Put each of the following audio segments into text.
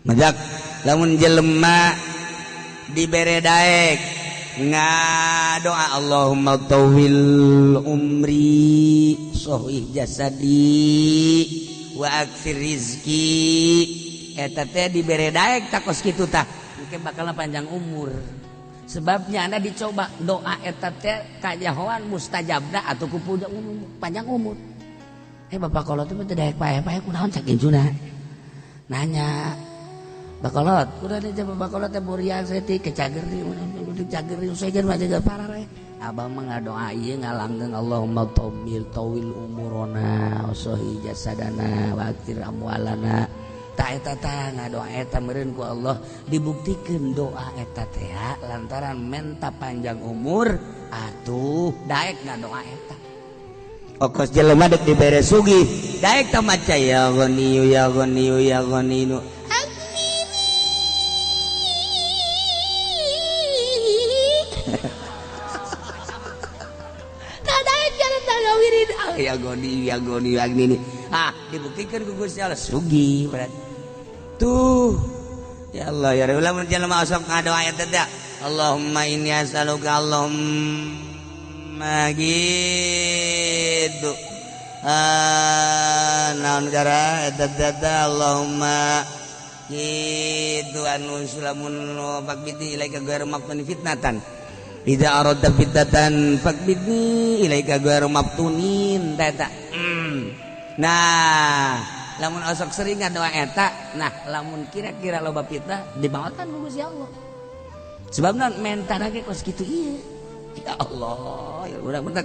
Majak lamun jelema dibere daek ngadoa Allahumma tawil umri sohih jasadi wa aktsir rizki, eta teh dibere daek tak kos kitu tah engke bakal panjang umur. Sebabnya anda dicoba doa eta teh kajahoan mustajabna atau ku panjang umur. Bapak kolot teh daek paeh-paeh kunaon cak injuna nanya bakolot udah deh bakolot teh buriang saeutik kecager dicager sejen mah jaga parare. Abah mah ngadoa ieu ngalanggeng Allahumma tawil tawil umurona wasohi jasadana wa aktir amwalana. Ta eta tah ngadoa eta meureun ku Allah dibuktikeun doa eta teh lantaran menta panjang umur atuh daek ngadoa eta. Okos jelema dek dibere sugih daek tah maca ya ghaniyu ya ghaniyu ya ghaniyu. Ya goni ya goni ya gini. Ah, dibuktikan ku Gusti Allah sugih berarti. Tuh. Ya Allah ya Rabbi, lamun jelema osok ngadoa eta teh Allahumma inni as'aluka Allahumma gitu. Ah, naon gara eta teh Allahumma gitu anu sulamun faqbidni ilaika ghairu maftunin fitnatan. Idza aradta fitnatan faqbidni ilaika ghairu maftunin eta. Nah, lamun osok sering ngadoa eta, nah lamun kira-kira loba fitnah dibawakan ku Gusti Allah. Sebabna mentana ge kos kitu ieu. Ya Allah, ya urang mentak.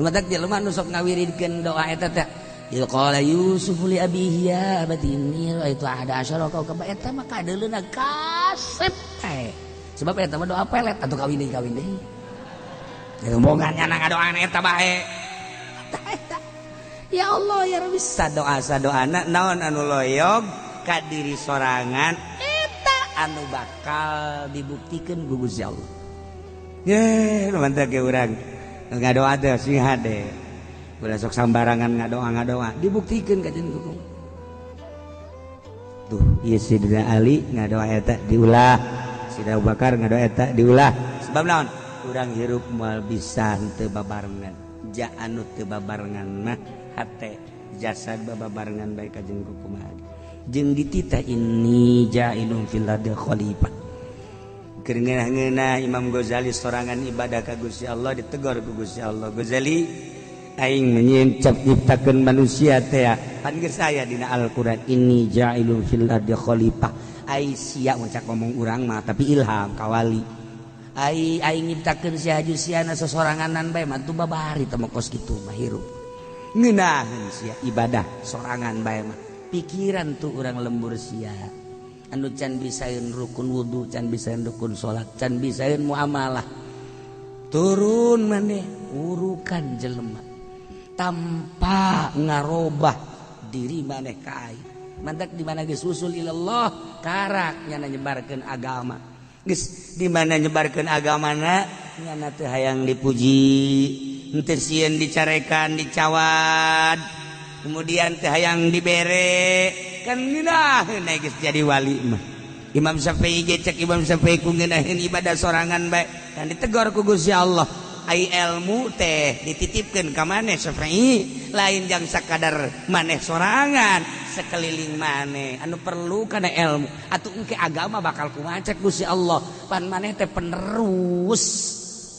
Lumatak jelema nu sok ngawiridkeun doa eta teh. Il qala Yusuf li abihi ya abati inni ra'aitu ahada asyara kaukaba, eta mah kadeuleuna kasep teh. Sebab eta mah doa pelet atuh kawin deui kawin deui. Rombongan nyana ngadoana eta bae. Eta. Ya Allah ya Rabbi, sadoa sadoana naon anu loyog ka diri sorangan eta anu bakal dibuktikeun ku Gusti Allah. Ye, mantap ge urang. Ngadoa teh sing hade. Ulah sok sambarangan ngadoa-ngadoa, dibuktikeun ka jeung hukum. Tuh, ieu Sidina Ali ngadoa eta diulah. Sidina Abu Bakar ngadoa eta diulah. Sebab naon? Urang hirup moal bisa henteu babarengan. Ja anu teu babarengan mah hate jasad babarengan bae ka jeung kumaha. Jeung dititah inni ja'ilun fil ardi khalifah. Keur ngeunah-ngeunah Imam Ghazali sorangan ibadah ka Gusti Allah ditegor ku Gusti Allah. Ghazali aing menyincap nyiptakeun manusia teh pan geus aya dina Al-Qur'an inni ja'ilun fil ardi khalifah. Ai sia mun cak ngomong urang mah tapi ilham kawali. Ai aing nyiptakeun sia haju siana sosoranganan bae mah tuh babari teh kos kitu mah hirup. Ngeunaheun sia ibadah sorangan bae mah. Pikiran tuh urang lembur sia. Anu can bisaeun rukun wudu, can bisaeun rukun salat, can bisaeun muamalah. Turun maneh urukan jelema tanpa ngarobah diri maneh ka aing. Mantak di mana geus usul ilallah karak nyana nyebarkeun agama. Geus di mana nyebarkeun agamana nyana teu hayang dipuji, henteu sieun dicarekan, dicawad, kemudian teu hayang dibere, kan ngeunaheun geus jadi wali mah. Imam Syafi'i ge cek Imam Syafi'i ku ngeunaheun ibadah sorangan bae, kan ditegor ku Gusti Allah. Ai ilmu teh dititipkeun ka maneh Syafi'i, lain jang sakadar maneh sorangan, sekeliling maneh anu perlu kana ilmu. Atuh engke agama bakal kumaha cek Gusti Allah, pan maneh teh penerus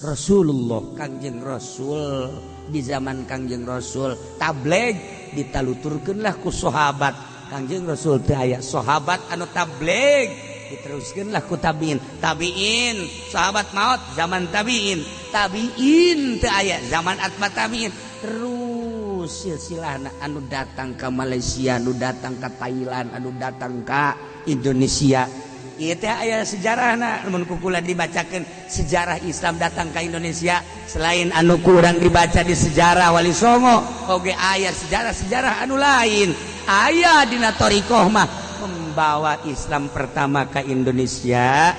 Rasulullah, Kangjeng Rasul. Di zaman Kangjeng Rasul tabligh ditaluturkeunlah ku sahabat. Kangjeng Rasul teh aya sahabat anu tabligh diteruskeunlah ku tabiin. Tabiin sahabat maot zaman tabiin, tabiin teu aya zaman atma tabiin. Terus silsilahna anu datang ka Malaysia, anu datang ka Thailand, anu datang ka Indonesia. Ieu teh aya sejarahna mun ku kula dibacakeun sejarah Islam datang ka Indonesia selain anu kurang dibaca di sejarah Wali Songo oge aya sejarah-sejarah anu lain. Aya dina thariqah mah membawa Islam pertama ke Indonesia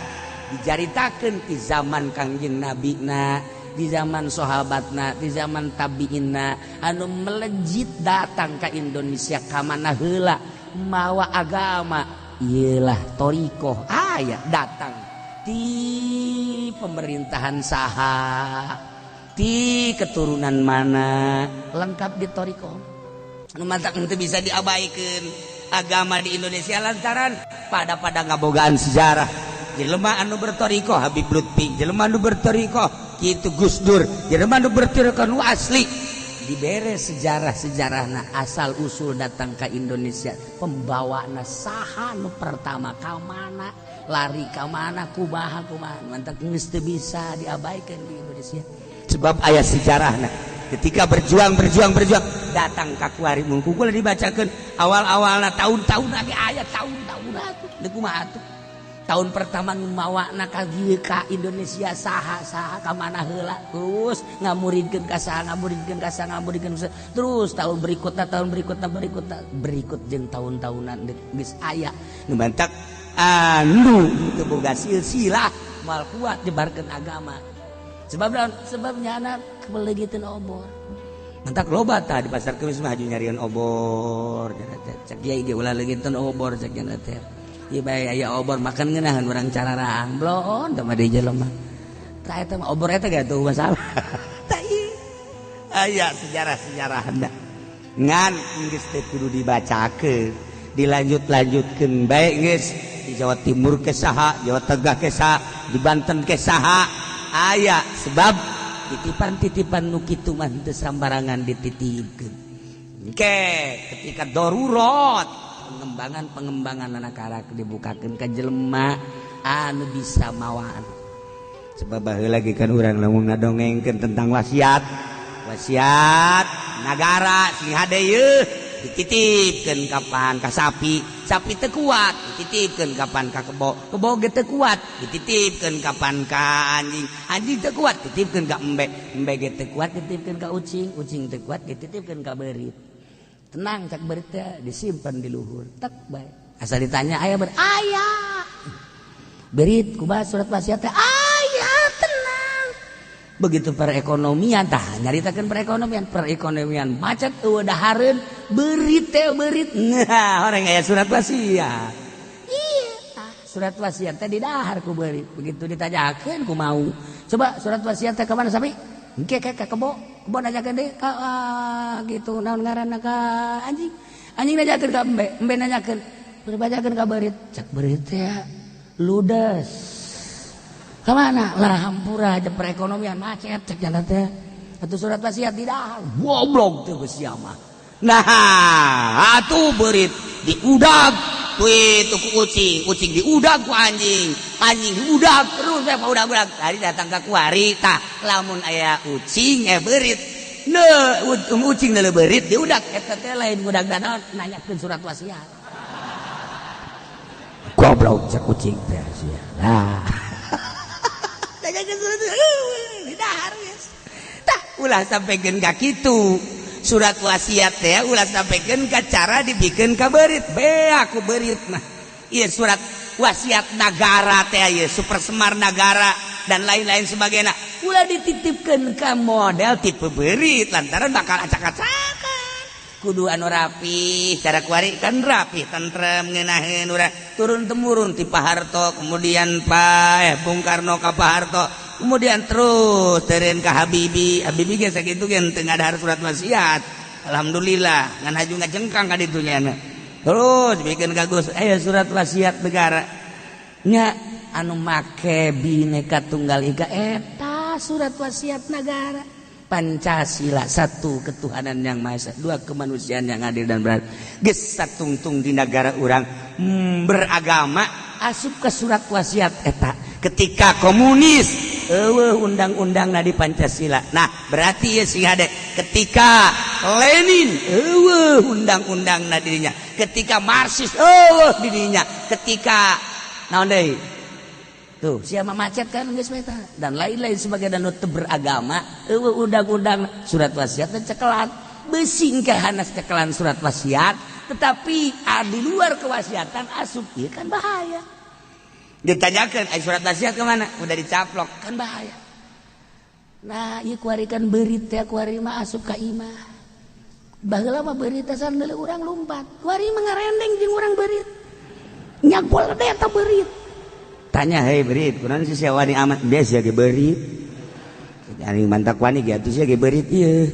dicaritakeun di zaman Kangjeng Nabi na, di zaman sahabatna, di zaman tabiinna anu melejit datang ke Indonesia ka mana heula mawa agama. Iyalah thoriqoh aya datang di pemerintahan saha, di keturunan mana, lengkap di thoriqoh. Nu matak henteu bisa diabaikan agama di Indonesia lantaran pada ngabogaan sejarah. Jelema anu berthoriqoh Habib Lutfi, jelema anu berthoriqoh kitu Gus Dur, jelema anu berthoriqoh nu asli dibere sejarah-sejarahna asal usul datang ke Indonesia, pembawana saha nu pertama, ka mana lari, ka mana, kumaha kumaha. Matak geus teu bisa diabaikan di Indonesia sebab aya sejarahna. Ketika berjuang berjuang berjuang datang ka kuari, mun kukul dibacakeun awal-awalna tahun-tahun lagi aya tahun-tahun atuh deuk kumaha atuh. Tahun pertama nu mawana ka dieu ka Indonesia saha, saha, ka mana heula, terus ngamuridkeun ka saha, ngamuridkeun ka saha, ngamuridkeun ka saha. Terus tahun berikutna, tahun berikutna, berikutna, berikut jeung tahun-tahunan geus aya nu mantak anu teu boga silsilah moal kuat nyebarkeun agama. Sebab naon? Sebab nyana kebeleugiteun obor. Mantak loba tah di pasar Kemis mah haju nyarian obor. Cek kiai ge ulah leungiteun obor cek nya teh. Ieu bae aya obor makan ngeunaheun urang cararaang bloon teh mah di jelema. Tah eta mah obor eta ge tuh masalah. Tah ieu aya sejarah-sejarahna. Ngan geus teu kudu dibacakeun, dilanjut-lanjutkeun bae geus di Jawa Timur ke saha, Jawa Tengah ke saha, di Banten ke saha aya, sebab titipan-titipan nu kitu mah teu sambarangan dititipkeun. Ke ketika darurat pengembangan-pengembangan anak karak dibukakeun ka jelema anu bisa mawaan. Sebab baheula lagi kan urang lamun ngadongengkeun tentang wasiat, wasiat nagara sing hade yeuh dititipkeun kapan ka sapi, sapi teu kuat dititipkeun kapan ka kebo, kebo ge teu kuat dititipkeun kapan ka anjing, anjing teu kuat dititipkeun ka embe, embe ge teu kuat dititipkeun ka ucing, ucing teu kuat dititipkeun ka beurit. Tenang cak beurit teh disimpan di luhur, tek bae. Asal ditanya aya ber aya. Beurit kumaha surat wasiat teh aya, tenang. Begitu perekonomian tah nyaritakeun perekonomian, perekonomian macet eueuh dahareun, beurit teh beurit. Nah, orang aya surat wasiat. Iya, tah surat wasiat teh didahar ku beurit. Begitu ditanyakeun ku mau. Coba surat wasiat teh ka mana sapi? Engke ke ka kebo, kebo nanyakeun deui ka gitu naon ngaranna ka anjing. Anjing nanyakeun ka embe, embe nanyakeun, berbacakeun ka beurit. Cak beurit teh ludes. Kemana? Lah hampura aja perekonomian macet cek jalan teh. Atuh surat wasiat didahar. Goblok teh geus sia mah. Nah, atuh beurit diudag ku itu ku ucing, ucing diudag ku anjing, anjing diudag terus bae udag-udag. Tadi datang ka kuari tah lamun aya ucing beurit. Ne ucing neuleuh beurit diudag eta teh lain ngudag naon nanyakeun surat wasiat. Goblok cek ucing teh sia. Nah. Nanyakeun surat didahar geus. Tah ulah sampekeun ka kitu. Surat wasiat teh ulah sampekeun ka cara dibikeun ka beurit. Bea ku beurit mah. Ieu surat wasiat nagara teh ieu Super Semar Nagara dan lain-lain sebagainya. Ulah dititipkeun ka model tipe beurit lantaran bakal acak-acakan. Kudu anu rapi, cara kuari kan rapi, tentrem, ngeunaheun urang turun temurun ti Pak Harto, kemudian Pak Bung Karno ka Pak Harto, kemudian terus teureun ka Habibie. Habibie ge sakitu ge teu ngadahar surat wasiat. Alhamdulillah ngan haju ngajengkang ka ditu nya. Terus bikin ka Gus, aya surat wasiat negara. Nya anu make Bhinneka Tunggal Ika eta surat wasiat negara. Pancasila, satu ketuhanan yang Maha Esa, dua kemanusiaan yang adil dan beradab. Geus satungtung di negara urang beragama asup ke surat wasiat eta. Ketika komunis eueuh undang-undangna di Pancasila. Nah, berarti ieu sing hade ketika Lenin eueuh undang-undangna dirinya, ketika Marxis eueuh dirinya, ketika naon deui? Tuh, siapa macet kan geus eta dan lain-lain sebagai dan teu beragama eueuh undang-undang surat wasiat dan cekelan besing hanas cekelan surat wasiat tetapi di luar kewasiatan asup ieu kan bahaya. Ditanyakan ai surat wasiat kemana? Udah dicaplok kan bahaya. Nah, ieu kuari kan beurit teh kuari mah asup ka imah. Baheula mah beurit teh sandel urang lumpat. Kuari mah ngarendeng jeung urang beurit. Nyagol deh eta beurit. Tanya, "Hei beurit, kunaon sih sia wani amat?" "Biasa ge beurit." Aing mantak wani ge atuh sia ge beurit ieu.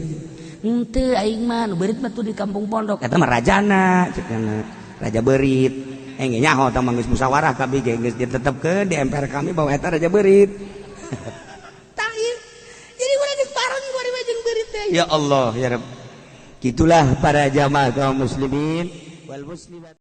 "Henteu, aing mah nu beurit mah tuh di kampung pondok. Eta mah rajana," cenah. Raja beurit. Eh nyaho tah mah geus musyawarah kabeh ge geus ditetepkeun di MPR kami bahwa eta raja beurit. Tah ieu. Jadi urang geus bareng kuari mah jeung beurit teh. Ya Allah ya Rabb. Gitulah para jamaah kaum muslimin wal muslimat.